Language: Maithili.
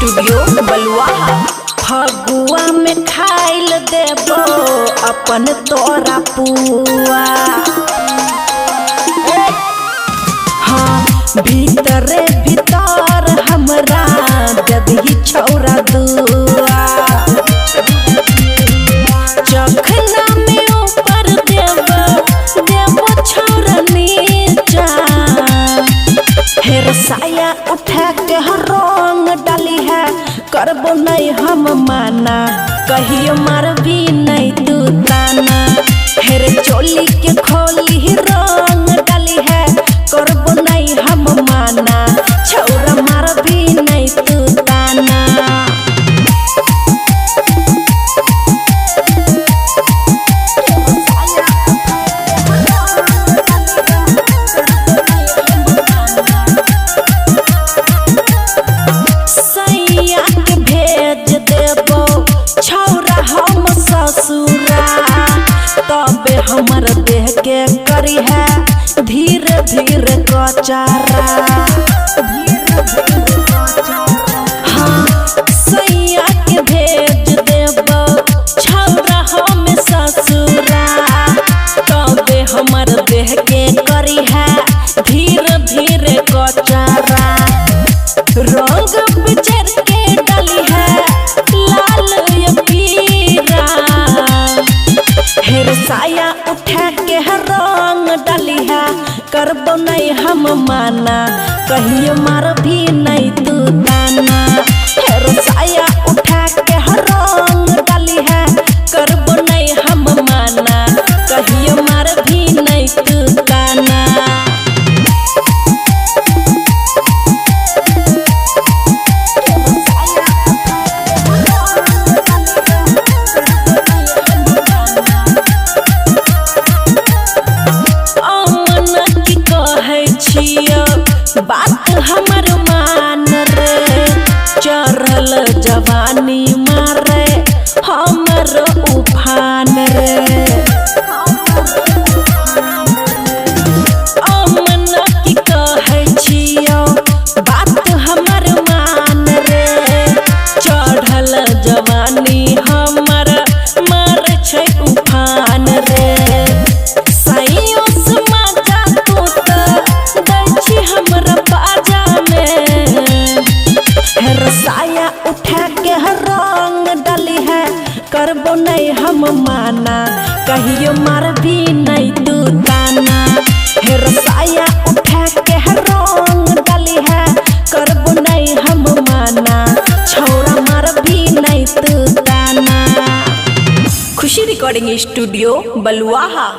स्टूडियो बलुआहा। फगुआ में खाइल देबो अपन तोरा पुआ। हाँ भीतरे भीतर हमरा जदि छौरा दुआ। चखना में ऊपर देबो देबो छौरा नीचा। हेर साया उठा के रंग डाली है करबो नहीं हम माना कहियो मार भी नहीं तू ताना। हेर चोली के खोली रंग डाली है करबो नहीं हम माना छौरा मार भी नहीं तू ताना। सैया के भेज देबो छौरा हम ससुरा तबे हमर देह के करी है धीरे धीरे कचारा। हाँ सैया के भेज देबो छौरा हम ससुरा तबे हमर देह के करी है धीरे धीरे कचारा। रंग बिचर के डाली है लाल ये पीरा। हेर साया उठा के रंग डाली है करबो नहीं हम माना कहियो मार भी नहीं तू ताना। हेर साया उठा के रंग डाली है करबो नहीं हम माना कहियो मार भी नहीं तू ताना। बात हमर मान रे चढ़ल जवानी मारे हमर उफान रे। अमन की कहै छियौ बात हमर मान रे चढ़ल जवानी हमर मारे छै उफान रे। साया उठा के रंग डाली है करबो नहीं हम माना कहियो मार भी नहीं तू ताना। हेर साया उठा के रंग डाली है करबो नहीं हम माना छौरा मार भी नहीं तू ताना। खुशी रिकॉर्डिंग स्टूडियो बलुआहा।